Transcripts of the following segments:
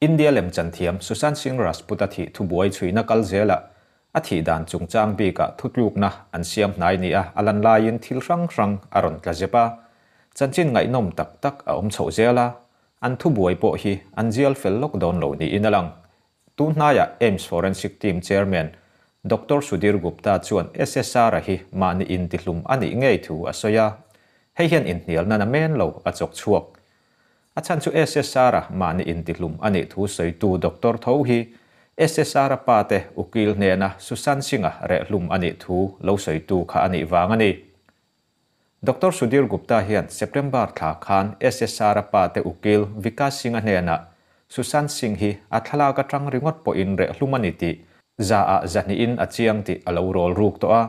India lemchan thiam Sushant Singh Rajput-a thih thubuai chhuina kal zelah a thih dan chungchang bikah thutlukna an siam hnai nia a lan laiin thil hrang hrang a rawn tla zep a, chanchin ngaihnawm tak tak a awm chhoh zel a, an thubuai pawh hi an zial fel lawk dawn lo niin a lang. Tun hnaiah AIIMS Forensic Team Chairman Doctor Sudhir Gupta chuan SSR-a hi mahni intihlum a nih ngei thu a sawi a, hei hian inhnialna na men lo a chawk chhuak. A chhan chu SSR-a mahni intihlum a nih thu sawitu doctor tho hi SSR-a pa te ukil hnena Sushant Singh-a rehlum a nih thu lo sawitu kha a nih vang a ni. Doctor Sudhir Gupta hian September thla khan SSR-a pa te ukil Vikas Singh-a hnenah Sushant Singh hi a thlalak atang ringawt pawhin rehlum a ni tih za-ah zahnihin a chiang tih a lo rawl ruk tawh a.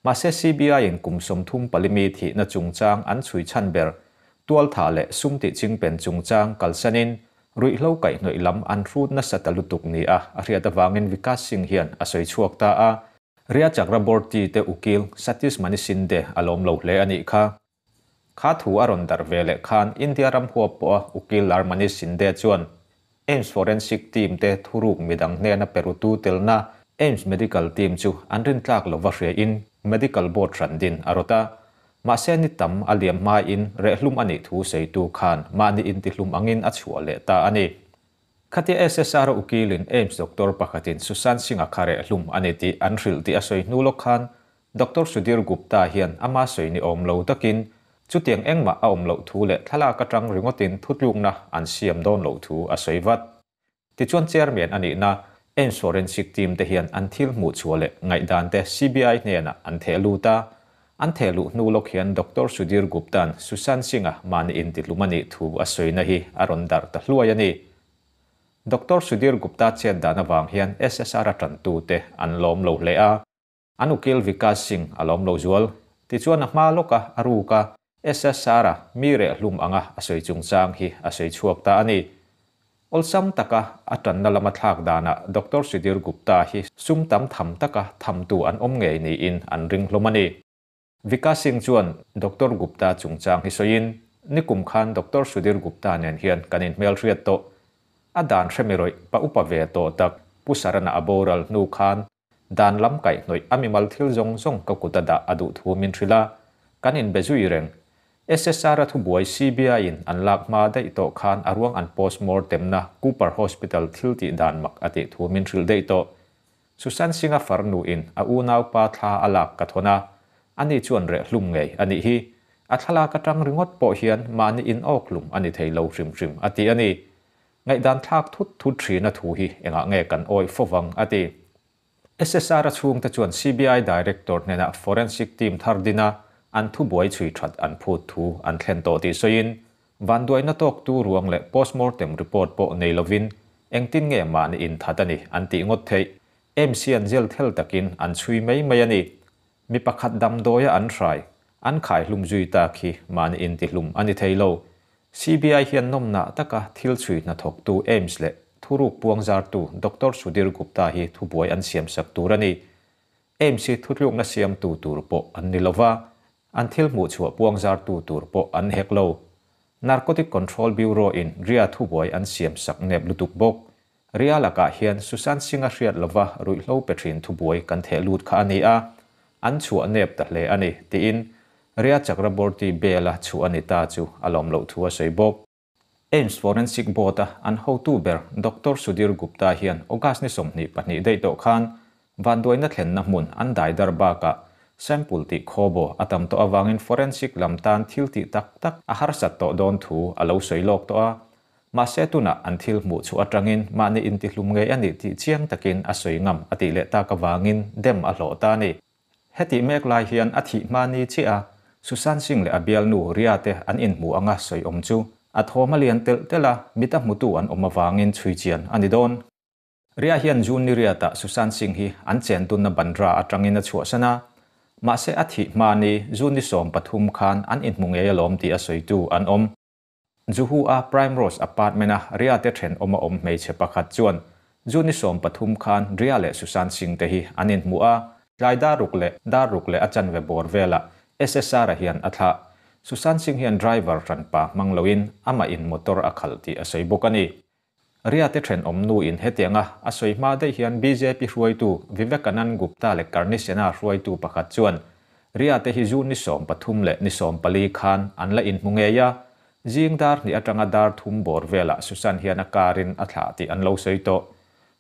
Mahse CBI-in kum 34 mi thihna chungchang an chhui chhan ber Tualthah leh sum tih chingpen chungchang kalsanin ruihhlo kaihhnawih lam an hrut nasa ta lutuk ni a a hriat avangin Vikas Singh hian a sawi chhuak ta a. Rhea Chakraborty te ukil Satish Mani Shinde a lawm lo hle a nih kha. Kha thu a rawn darh ve leh khan India ram huap pawha ukil lar Mani Shinde chuan AIIMS Forensic Team te thuruk midang hnena perutu telna AIIMS Medical Team chu an rintlak lova hriain Medical Board hran din a rawt a. Mahse ni tam a liam hmain rehlum a nih thu sawitu khan mahni intihlum angin a chhuah leh ta a ni. Khatia SSR ukilin AIIMS doctor pakhatin Sushant Singh-a kha rehlum a ni tih an hrilh tih a sawi hnu lawk khan Doctor Sudhir Gupta hian ama sawi ni awm lo takin chutiang engmah a awm loh thu leh thlalak atang ringawtin thutlukna an siam dawn loh thu a sawi vat. Tichuan Chairman a nihna AIIMS Forensic Team te hian an thil hmuh chhuah leh ngaihdan te CBI hnenah an theh lut a. An theh luh hnu lawk hian Doctor Sudhir Gupta-a'n Sushant Singh-a mahni intihlum a nih thu a sawina hi a rawn darh ta hluai a ni. Doctor Sudhir Gupta chet dan avang hian SSR-a tantute an lawm lo hle a. An ukil Vikas Singh a lawm lo zual. Tichuan a hma lawka a ruk a, SSR-a mi rehlum anga a sawi chungchang hi a sawi chhuak ta a ni. Awlsam taka a tanna lama thlak danah Doctor Sudhir Gupta hi sum tam tham taka thamtu an awm ngei niin an ring hlawm a ni. Vikas Singh chuan Doctor Gupta chungchang hi sawiin, Nikum khan Doctor Sudhir Gupta nen hian kan inhmelhriat tawh. A dan hremi rawih pa upa ve tawh tak Pu Sarana a boral hnu khan Dan lam kaihhnawih a mimal thil zawng zawng ka kut a dah a duh thu min hrilh a, kan inbe zui reng. SSR a thubuai CBI in an lak hma daih tawh khan a ruang an postmortem na Cooper Hospital thil tih dan mak a tih thu min hrilh daih tawh. Sushant Singh-a farnu in a unaupa thla a lak ka thawn a, ani chuan reh hlum ngei a nih hi. A thlalak atang ringawt pawh hian mahni in awk hlum a ni thei lo hrim hrim a ti a ni. Ngaihdan thlak thut thut thina thu hi engah nge kan awih fo vang a ti. SSR a chhungte chuan CBI Director hnenah Forensic Team thar dina an thubuai chhui that an phut thu an thlen tawh tih sawiin, vanduaina tawktu ruang leh postmortem report pawh nei lovin engtin nge mahni inthat a ni an tih ngawt theih. AIIMS hian zel thel takin an chhui mai mai a ni. Mi pakhat damdawia an hrai, an khaihlum zui tak hi mahni intihlum a ni thei lo. CBI hian nawmnah taka thil chhui hnathawktu AIIMS leh thuruk puangzartu Doctor Sudhir Gupta hi thubuai an siamsak tur a ni. AIIMS hi thutlukna siamtu tur pawh an ni lova, an thil hmuhchhuah puangzartu tur pawh an hek lo. Narcotic Control Bureau-in Ria thubuai an siamsak nep lutuk bawk. Ria lakah hian Sushant Singh-a hriat lova ruihhlo pe thin thubuai kan theh lut kha a ni a, an chhuah nep ta hle a ni, tiin Rhea Chakraborty bail-a chhuah a ni ta chu a lawm loh thu a sawi bawk. AIIMS Forensic Board-a an hotu ber Doctor Sudhir Gupta hian August ni 22 daih tawh khan vanduaina thlenna hmun an dai dar bakah sample tih khawbaw a tam tawh avangin forensic lam tan thil tih tak tak a harsat tawh dawn thu a lo sawi lawk tawh a. Mahse tunah an thil hmuh chhuah atangin mahni intihlum ngei a nih tih chiang takin a sawi ngam a tih leh tak avangin dem a hlawh ta a ni. Hetih mek lai hian a thih hma ni chiah a, Sushant Singh leh a bialnu Rhea te an inhmu anga sawi awm chu a thawm a lian telh telh a, mit a hmutu an awm avangin chhui chian a ni dawn. Rhea hian June ni riatah Sushant Singh hi an chentunna Bandra atangin a chhuahsan a, mahse a thih hma ni June ni 13 khan an inhmu ngei alawm tih a sawitu an awm. Juhu-a Primrose Apartment-a Rhea te thenawm a awm hmeichhe pakhat chuan June ni 13 khan Rhea leh Sushant Singh te hi an inhmu a, tlai dar ruk leh dar ruk leh a chanve bawr velah SSR-a hian a thlah. Sushant Singh hian driver hranpa hmang loin amah in motor a khalh tih a sawi bawk a ni. Ria te thenawm nu in hetianga a sawi hma daih hian bjp hruaitu Vivekanand Gupta leh Karni Sena hruaitu pakhat chuan Ria te hi June ni 13 leh ni 14 khan an la inhmu ngei a, zing dar hnih atanga dar thum bawr velah Sushant hian a car in a thlah tih an lo sawi tawh.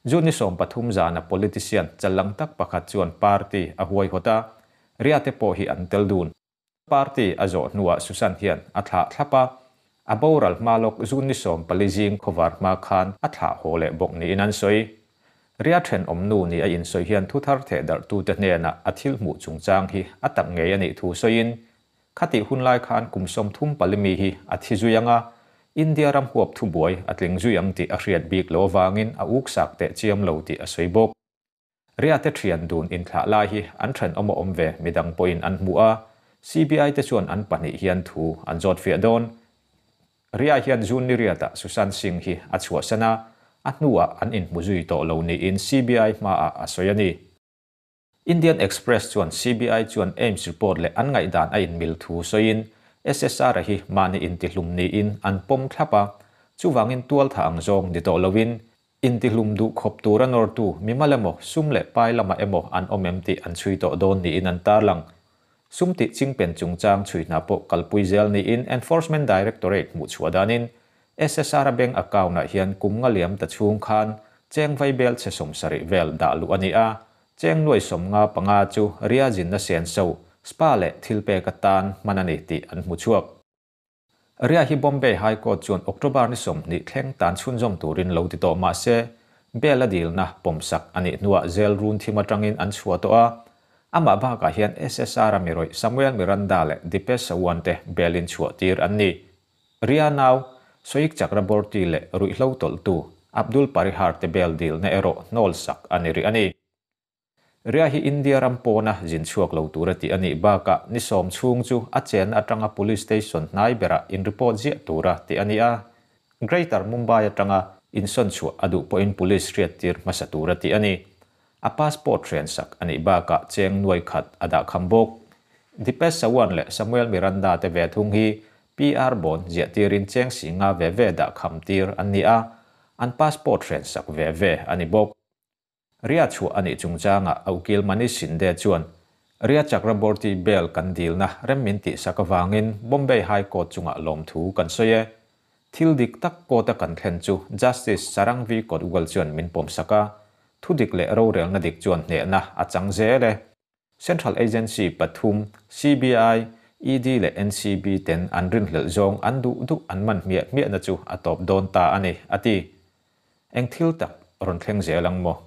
June ni 13 zana politician challang tak pakhat chuan party a huaihawt a, Ria te pawh hi an tel dun. Party a zawh hnuah Sushant hian a thlah thlap a, a boral hma lawk June ni 14 zing khawvar hma khan a thlah haw leh bawk niin an sawi. Ria thenawm nu ni a insawi hian thuthar thehdarhtute hnenah a thil hmuh chungchang hi a tak ngei a nih thu sawiin, Khatih hunlai khan kum 34 mi hi a thi zui ang a, India ram huap thubuai a tling zui ang tih a hriat bik lo avangin a uksak teh chiam lo tih a sawi bawk. Ria te thian dun inthlah lai hi an thenawm a awm ve midang pawhin an hmu a, CBI te chuan an pahnih hian thu an zawt fiah dawn. Ria hian June ni riatah Sushant Singh hi a chhuahsan a, a hnuah an inhmu zui tawh lo niin CBI hmaah a sawi a ni. Indian Express chuan CBI chuan AIIMS report leh an ngaihdan a inmil thu sawiin SSR-a hi mahni intihlum niin an pawm thlap a, chuvangin tualtha ang zawng ni tawh loin Intihlum duh khawp tura nawrtu mimal emaw, sum leh pai lamah emaw an awm em tih an chhui tawh dawn niin an tarlang. Sum tih chingpen chungchang chhui hna pawh kalpui zel niin Enforcement Directorate hmuh chhuah danin SSR-a bank account-ah hian kum nga liam ta chhung khan cheng vaibel chhe 70 vel dah luh a ni a, cheng nuai 55 chu Ria zinna senso, spa leh thilpek atan hman a ni tih an hmu chhuak. Ria hi Bombay High Court chuan October ni 20 thleng tan chhunzawm turin lo ti tawh mah se, bail a dilna pawmsak a nih hnuah jail run thim atangin an chhuah tawh a. Amah bakah hian SSR-a mi rawih Samuel Miranda leh Dipesh Sawant te bail in chhuah tir an ni. Ria nau, Soik Chakraborty leh ruihhlo tawlhtu Abdul Parihar te bail dilna erawh hnawlsak a ni rih a ni. Ria hi India ram pawna zin chhuak lo tura tih a nih bakah ni 10 chhung chu a chenna atanga police station hnai berah in report ziah tura tih a ni a. Greater Mumbai atanga insawn chhuah a duh pawhin police hriattir hmasa tura tih a ni. A passport hrensak a nih bakah cheng nuai khat a dah kham bawk. Dipesh Sawant leh Samuel Miranda te ve thung hi PR bond ziahtirin cheng 50 ve ve dah kham tir an ni a, an passport hrensak ve ve a ni bawk. Ria chhuah a nih chungchangah a ukil Manish Shinde chuan, Ria Chakraborty bail kan dilna rem min tihsak avangin Bombay High Court chungah lawmthu kan sawi e. Thil dik tak court-a kan thlen chu Justice Sarang V Kotwal chuan min pawmsak a, thu dik leh rorelna dik chuan hnehna a chang zel e. Central Agency pathum, CBI, ED leh NCB ten an rinhlelh zawng an duh duh an man hmiah hmiahna chu a tawp dawn ta a ni, a ti. Eng thil tak rawn thleng zel ang maw?